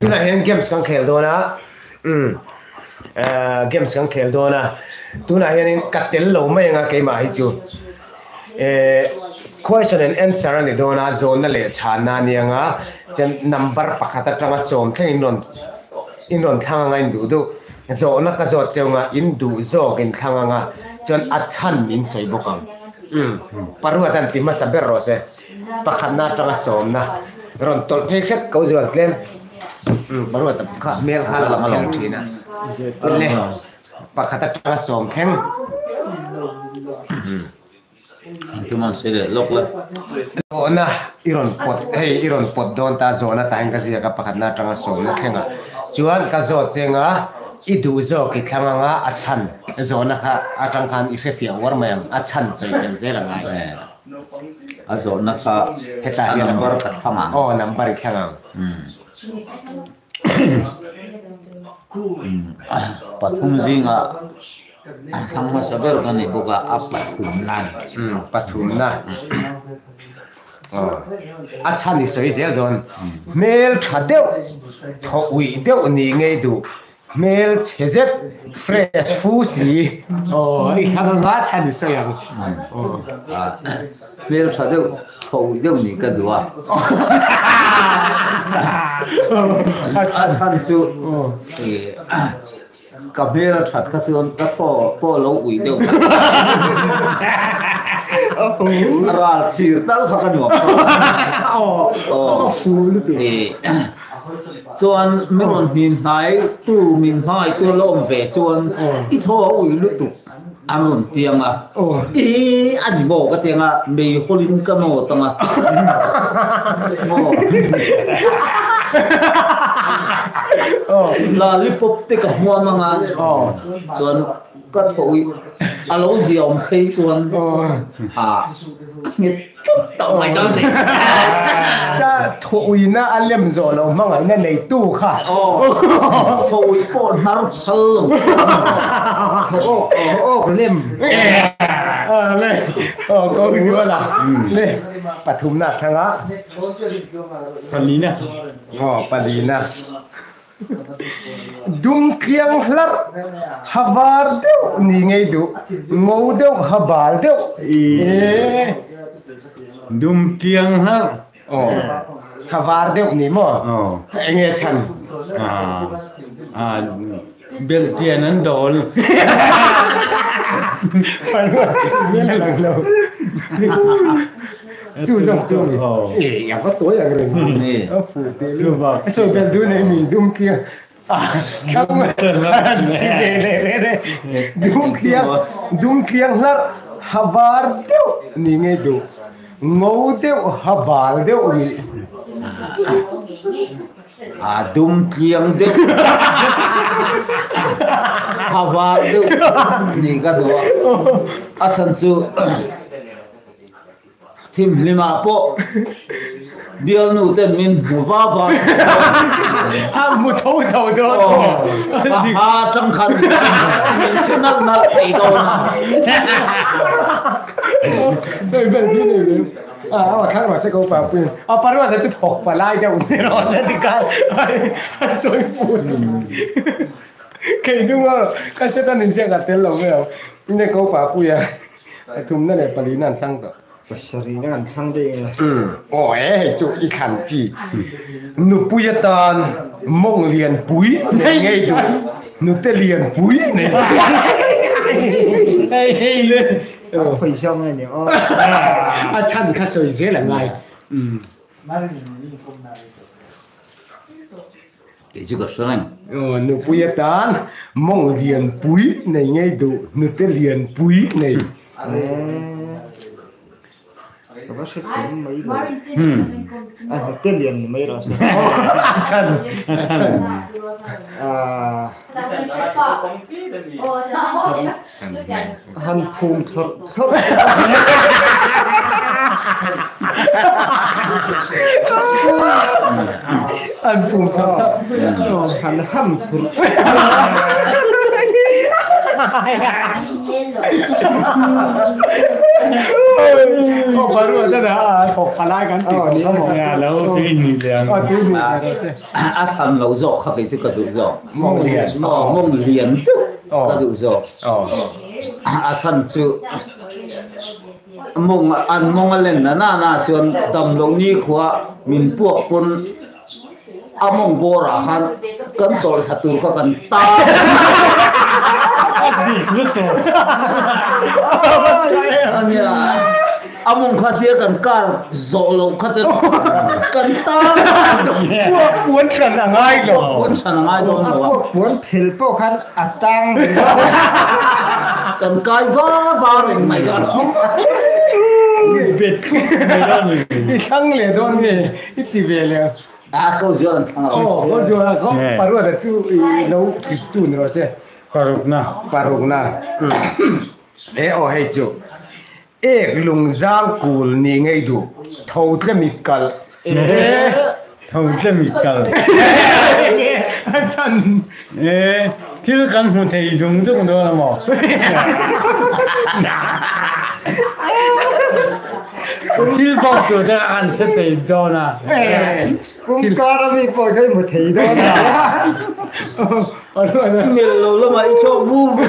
Tunah hian games kan khel dawn a, umm eh games kan khel dawn a, tunah hianin ka tel lo mai anga keimah hi chu eh question and answer a ni dawn a, zawnna leh chhanna a ni anga chuan number pakhat atanga sawm thleng in rawn in rawn thlang anga in duh duh zawhna ka zawt cheu anga in duh zawk in thlang anga chuan a chhan min sawi bawk ang umm paruat an ti hmasa ber rawh se. Pakhatna atanga sawmna rawn tawlh phei hrep ko zual tlem paruat kha hmel kha a lang alawm thin a le pakhat atanga sawm thleng Engkim an sawi leh lawk la. Zawhna i rawn pawt hei i rawn pawt dawn ta zawhna tah hian ka ziak a pakhatna atanga sawmna thleng a chuan ka zawt cheng a i duh zawk i thlang anga a chhan zawhna kha atang khan i hrefiah uar mai ang a chhan sawi tel zel a ngai. A zawhna kha a number ka thlang ang. Aw number i thlang ang. Pathum zinga a thlang hmasa ber ka ni bawk a, a pathumna a ni. Pathumna. A chhan i sawi zel dawn. Hmel tha deuh, thaw uih deuh ni ngei duh. Hmel chhe zet, fresh fu si. Aw, i thlang anga chhan i sawi ang. Hmel tha deuh, thaw uih deuh nih ka duh a. A chhan chu ka hmel a that kha chuan ka thaw pawh lo uih deuh. Ral thlir tal kha ka nuam tawh. Aw, Chuan mi rawn hnin hnai tu min hmangaih tu la awm ve chuan i thaw a ui lutuk an rawn tiang a, i a ni maw ka tiang a, mei hawlin ka nawt ang a maw lollipop te ka hmuam ang a, chuan ka thaw ui a lo zia awm phei chuan a nghet Thuawihna a lem zawh loh hmangaihna neitu kha. Thuawih pawh hnar phal lo. Thuawk lem. Kawng zuala le pathumna a thlang a. Palina. Palina. Dum tliang hlarh ha var deuh ni ngei duh, ngo deuh ha bal deuh ee. Dum tliang hlarh. Aw, ha var deuh ni maw? Aw. Eng nge chhan? Aa, belhtian an dawl. Hmel a lang lo. Chu zawng chu mi e a va tawi ang reng a fuh te a sawi bel dun ei mi dum tliang a thlang le le le le dum tliang dum tliang hlarh ha var deuh ni ngei duh ngo deuh ha bal deuh ni a dum tliang deuh ha var deuh ni ka duh a a chhan chu Thimhlimah pawh bialnu ten min hmu va va A hmu tho tho dawn. Aw, a hma atang khan min hre nalh nalh thei dawn a. Sawi vel bi nei ve. A aw thlang rawh se ko pa puiin. A paruat chu thawk palai deuh ni rawh se tikhan a sawi put. Kei chu maw ka setan inziak a tel lo mai ang. Ine ko pa puia. Pathumna leh palina an thlang tawh. Pasarihna an thlang daih e. Aw e hei chu i thlan chi. Nupui atan mawng lian pui nei ngei duh. Nute lian pui nei duh. Hei hei le. A khawi zawk nge ni aw. A chhan kha sawi zel a ngai. Kei chu ka hre reng. Aw nupui atan mawng lian pui nei ngei duh, hnute lian pui nei. Ka va hre thiam mai lo. A hnute lian ni mai rawh se. A chhan, a chhan. Han phum thlawrh thlawrh. An phum thlawrh thlawrh. Han ham phurh. Aw paruat a dah a thawk palai kan tih tawh kha maw. Lo tui ni leh ang. Aw tui ni leh rawh se. A tham lo zawk kha kei chu ka duh zawk. Mawng lian. Aw mawng lian deuh ka duh zawk. A chhan chu mawng an mawng a len na na na chuan damloh nikhua min puak pawn A mawng bawrah khan kan tawlh thla tur kha kan tan. A dik lutuk. A nia, a mawng kha tia kan kar zawh loh kha chu kan tan. Puak puan hran a ngai lo. Puak puan hran a ngai dawn lo a. A puak puan phel pawh khan a tang reng lo. Kan kai va va reng mai dawn. Bet thlup mai dawn ni. I thlang leh dawn nge? I ti ve leh. A ko zual an thlang lo. Aw, ko zual a ko paruat a chu i lo tlip tu ni rawh che. Parukna. Parukna. E aw hei chu. Ek lung zang kul ni ngei duh. Tho tle mit kalh. E tho tle mit kalh. A chan. E thil kan hmu thei dung dung dawn a maw? Thil pawh tur te an hre thei dawn a. Kum kar a mi pawh kha i hmu thei dawn a. Mel lo lamah i tlawh vu vu.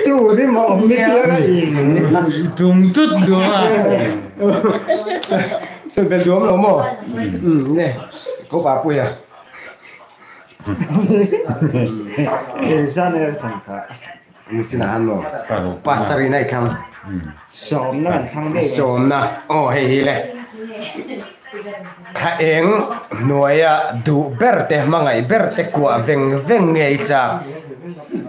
Chu rim a awm nia. Tum tut duang a. Sawi bel duam lo maw? Nge, ko pa pui a. Zan er thang kha. Ni chinah han maw? Pasarih na i thlang. Sawmna kan thlang daih. Sawmna, aw hei hi le. Thla eng hnuaia duh ber te, hmangaih ber te kuah veng veng ngei chak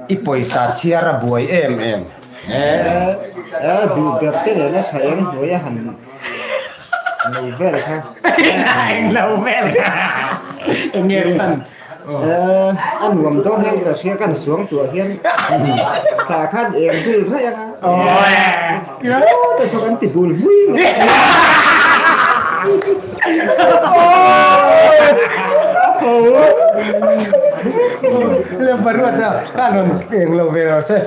i pawisa chhiar a buai em em. E duh ber te lehna thla eng hnuaia han lo vel kha. Eng lo vel kha. Eng nge chhan? A nuam dawn hian ka hria kan suang tuah hian thla khan eng dul raih ang a. Te saw kan ti bul hmui mai. Le paruat a khan rawn eng lo ve rawh se.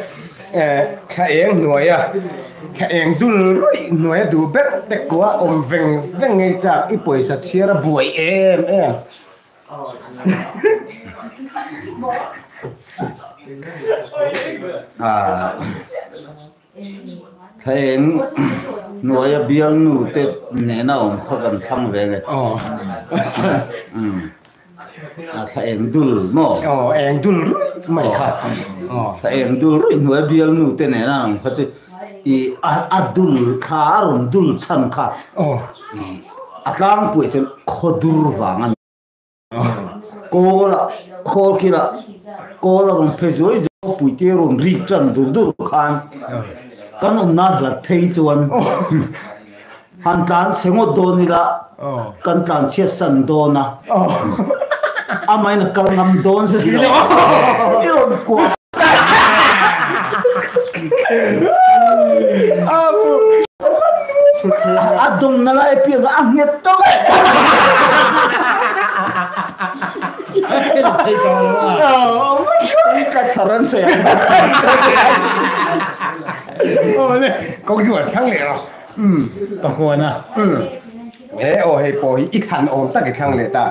Thla eng hnuaia thla eng dul ruih hnuaia duh ber te kua awm veng veng ngei chak i pawisa chhiar a buai em em. Thla eng hnuaia bialnu te nena awm kha kan thlang ve nge. Thla eng dul maw? Aw, eng dul ruih mai kha. Thla eng dul ruih hnuaia bialnu te nena awm kha chu i a dul kha a rawn dul chhan kha a tlangpuiah chuan khaw dur vang a ni. Kawl ah kawl kil ah kawl a rawn phe zuai zuai puite a rawn rik tan dur dur khan kan awmna hlat phei chuan han tlan chhe ngawt dawn ila kan tlan chhiat san dawn a amahin a kal ngam dawn si lo i rawn kuah A dawmna lai apiang a nghet tawp. Ka chhar an sawi ang. Kawng thlang leh rawh. Pakuana. He aw hei pawh hi i thlan awm tak i thlang leh ta.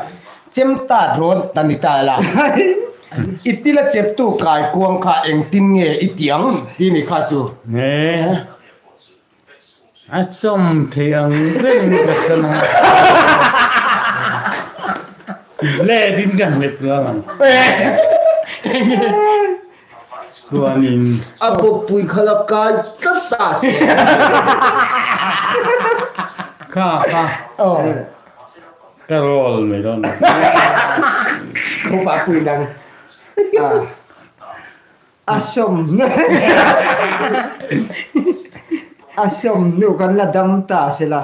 Chem tat rawn ta ni ta la. I tila cheptu kai kuang kha engtin nge i tiang ti ni kha chu. He a sawm thei ang reng ka chan ang. Let in ka hlep dawn ang. Chuanin. A bawppui kha la kai tlat ta se. Kha kha. Ka roll mai dawn. Upa pui dang. A sawm a sawm hnu kan la dam ta se la.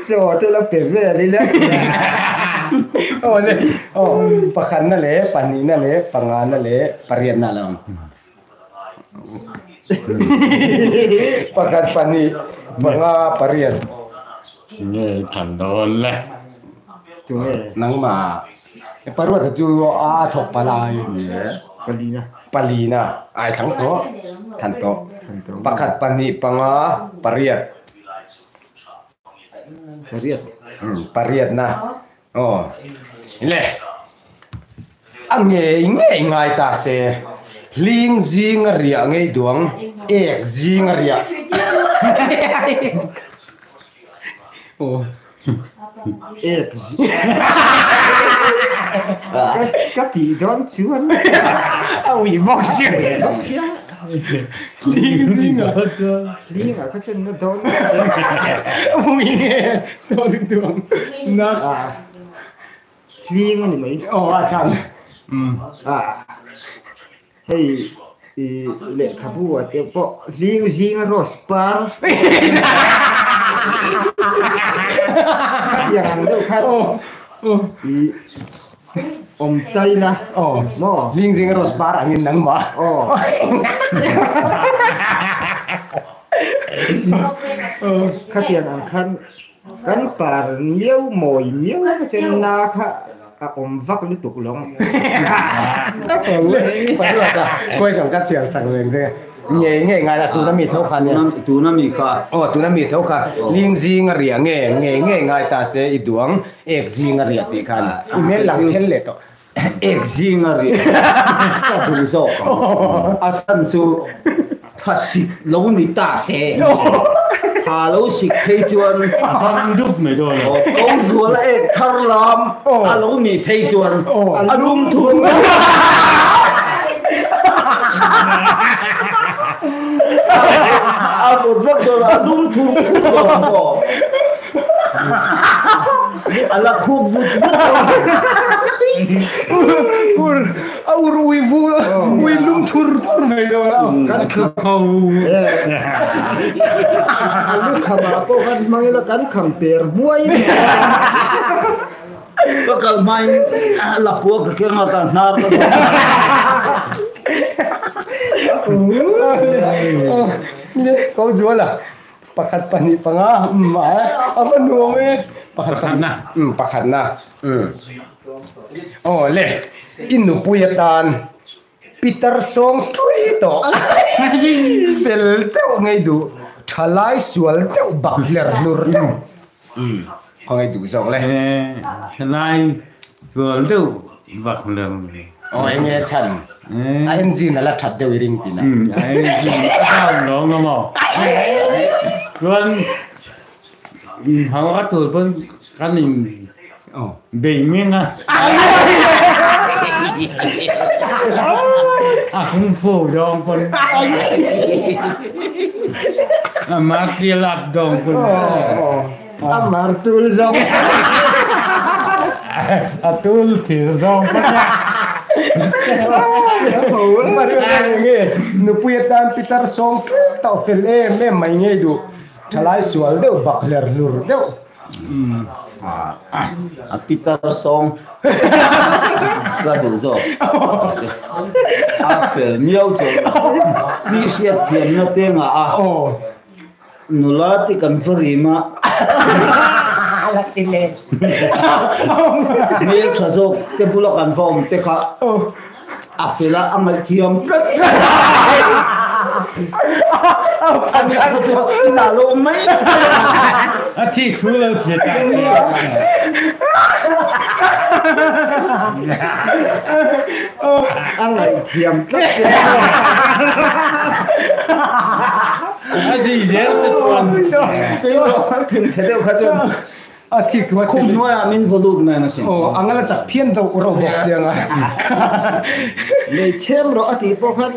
Chaw te la pe vel ila. Aw le aw pakhatna leh pahnihna leh pangana leh pariatna la awm. Pakhat pahnih panga pariat. Nge i than dawn le. Tunge? Nangmah. Paruat chu a thawk palai. Palina. Palina ai thlang tawh than tawh. Pakhat pahnih panga pariat. Pariat. Pariatna. Aw. Le. A ngei ngei ngai ta se. Hling zing a riah ngei duang ek zing a riah. Aw. Ek ka tih dawn chuan a ui bawk sia. Bawk sia. Hling ah Hling ah kha chuan na dawn ui nge dawn duang na. Hling a ni mai. Aw a chan. Hei i lehkhabu ah te pawh hling zinga rose par khatiang ang deuh khan i awm tai la maw? Hling zinga rose par angin nangmah. Aw. Khatiang ang khan Kan par miau mawi miau na chen na kha a awm vak lutuk lo. Paruata question ka chhiar sak reng che nge nge ngai la tuna mi tho kha nia. Tuna mi kha. Aw tuna mi tho kha ling zing a riah nge nge nge ngai ta se i duang ek zing a riah tih khan i hmel lang phel leh tawh. Ek zing a riah ka duh zawk ang. A chhan chu thasik lo ni ta se. Tha lo sik phei chuan a bang dup mai dawn a. Ko zual a ek thar lam a lo nih phei chuan a lum thum. A vawt vak dawn a, a lum thum thum dawn a maw. A la khup vut vut a. Ur a ur ui vu ui lum thur thur mai dawn a. Kan kham a lu kham ah pawh khan hmang ila kan kham per hmuai. Ka kal hmain lapua ka keng a ka hnar ka zawng. Ko zual a. Pakhat pahnih panga umm a a va nuam e pakhat Pakhatna. Umm pakhatna umm aw le i nupui atan Peter sawng tui tawh fel deuh ngei duh thalai sual deuh bak hler hlur deuh umm khawngaih duh zawk le. Thalai sual deuh bak hler hlur. Aw eng nge chhan? A engine a la that deuh i ring tina. A engine a down lo nga maw? Chuan hau a tur pawn kan in bei meng a. A kung fu dawng pawn. A martial art dawng pawn. A martul zawng. A tul thir zawng pawn a. Nupui atan pitar sawng ṭeuh tawh fel em em mai ngei duh. Thalai sual deuh bak hler hlur deuh. A pitar sawng ka duh zawk. A fel miau chuan mi hriat thiamna te ngah a. Nula ti kan va rim a. Hmel tha zawk te bula kan va awm te kha a fel a, a ngaihthiam tlat. A nih kha chu inah lo awm mai. A thik thu lo che ta. A ngaihthiam tlat. A zui zel te chuan Thinchhe deuh kha chuan a thik thu a khum hnuaiah min vaw lut mai ang asin. Aw ang ala chak phian deuh reuh bawk sia nga. Nei chhem rawh a tih pawh khan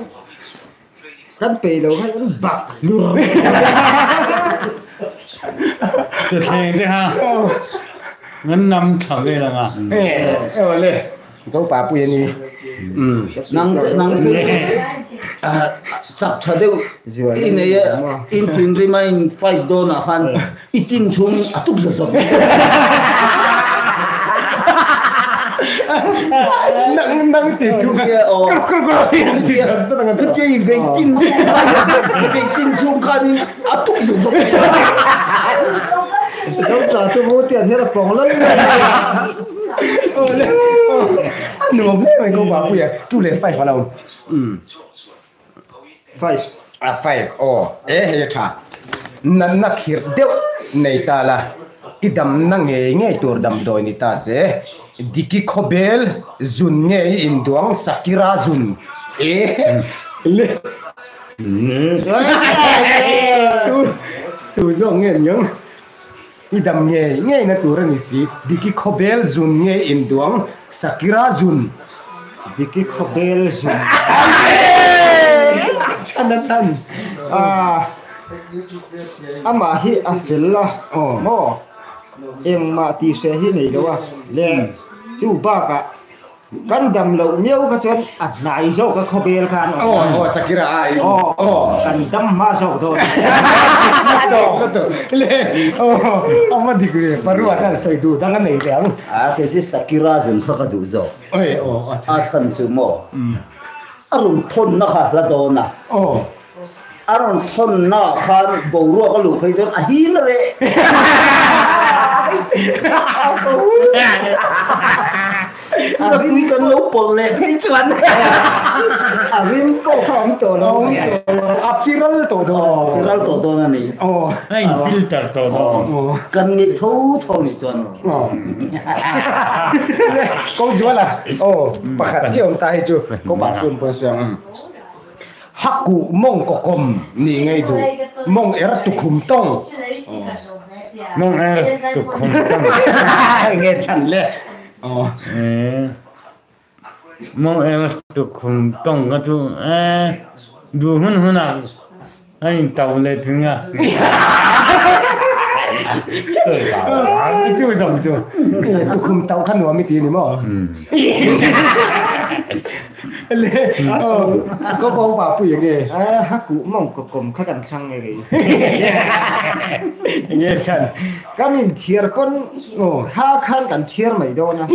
kan pei lo khan an bak hlur. Chuthleng te kha an nam thla vel ang a. Aw le. Zo pa pui a ni. Nang nang chak tha deuh i nei a in thinrim a in fight dawn ah khan i tin chhung a tuk zawt zawt Nang nang ti chhung a kar kar kar ti zawt zawt ang a Chutia i vei tin chhung khan i vei tin chhung khan in a tuk zawt zawt. Lo tla chu mu tian hian a pawng lal mai a. Awle a nuam hle mai ko Bapuia 2 leh 5 a lo umm. 5. A 5 aw e hei a tha. Natna khirh deuh nei ta la i damna ngei ngei tur damdawi ni ta se Diki khawbel zun nge i induang Sakira zun e le. Tu zawk nge niang i dam ngei ngei na tur a ni si Diki khawbel zun nge induang Sakira zun. Diki khawbel zun. A chhan a chhan. Amah hi a fel a maw engmah tihhreh hi nei lo a le chu bakah Kan dam loh miau kha chuan a hnai zawk a khawbel kha an awm. Aw aw Sakira a in. Aw kan dam hma zawk dawn. Ka to le aw a va dik ve Parua tan sawi duh dang a nei leh ang. A kei chu Sakira zun kha ka duh zawk. Oi aw a chhan. A chhan chu maw a rawn thawnna kha hla dawn a. Aw. A rawn thawnna ah khan boruak a luh phei chuan a hing reh. Chuna tui kan lo pawlh leh phei chuan a rim pawh kha awm tawh lo. A firal tawh dawn. A firal tawh dawn a ni. A in filter tawh dawn. Kan ngeih tho tho nih chuan. Ko Zuala aw pakhat chiah awm ta hei chu ko Bapun pawh a sawi ang. Hakuh mawng kawkawm nih ngei duh. Mawng er tukhum tawng. Mawng er tukhum tawng. Nge chhan le. Mawng er tukhum tawng ka chu duh hun hun ah a in to leh thing a. Chu zawng chu tukhum to kha nuam i ti ni maw? Le ko ko pa pui nge. A hakuh mawng kawkawm kha kan thlang nge kei. Nge chan. Kan in thiar pawn ha khan kan thiar mai dawn a.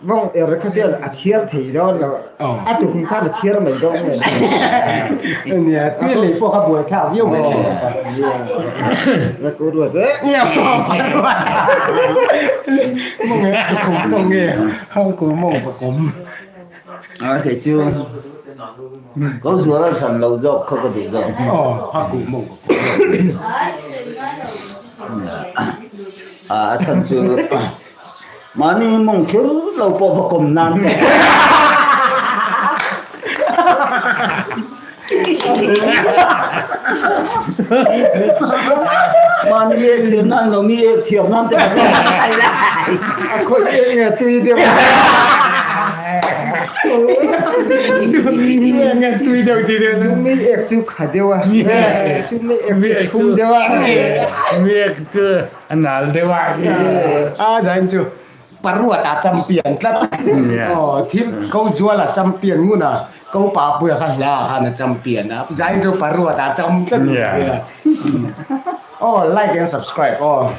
Mawng er kha chuan a thiar thei dawn lo. A tukum khan a thiar mai dawn nge. Nia, tui lei pawh kha buai thlak viau mai thei bawk a. La ku ruat e. Nia, ruat. Mawng e tukum tawng nge, hang ku mawng ka kawm. A thei chu ko zual a hran lo zawk kha ka duh zawk. Aw, a ku mawng ka kawm. A chhan chu Mahni mawng kher lo pawh va kawm nan te. Mahni ek thiam nan lo mi ek thiam nan te ka zawk. A khawih em nge tui deuh. Nge tui deuh ti deuh. Chu mi ek chu kha deuh a. Chu mi ek chu thlum deuh a. Mi ek chu A nal deuh a. A zain chu paruat a champion tlat. Aw thil ko zual a champion ngun a ko pa puia kha hla khan a champion a zain chu paruat a cham tlat. Aw like and subscribe aw.